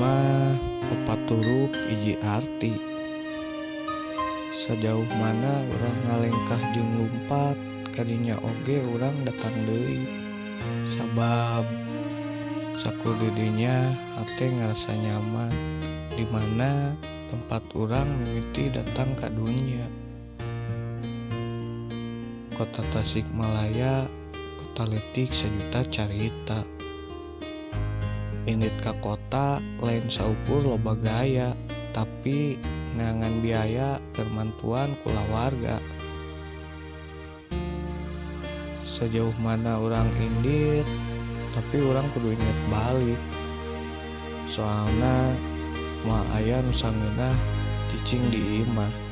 mah opat huruf hiji arti. Sejauh mana urang ngalengkah jeung lumpat kadinya oge urang datang deui. Sabab sakur didinya hate ngarasa nyaman di mana tempat urang mimiti datang ka dunya. Kota Tasikmalaya, kota leutik sajuta carita. Indit ka kota lain saukur loba gaya, tapi neangan biaya keur mantuan kulawarga. Sejauh mana urang indit, tapi urang kudu inget balik. Soalna moal aya nu sangeunah cicing di imah.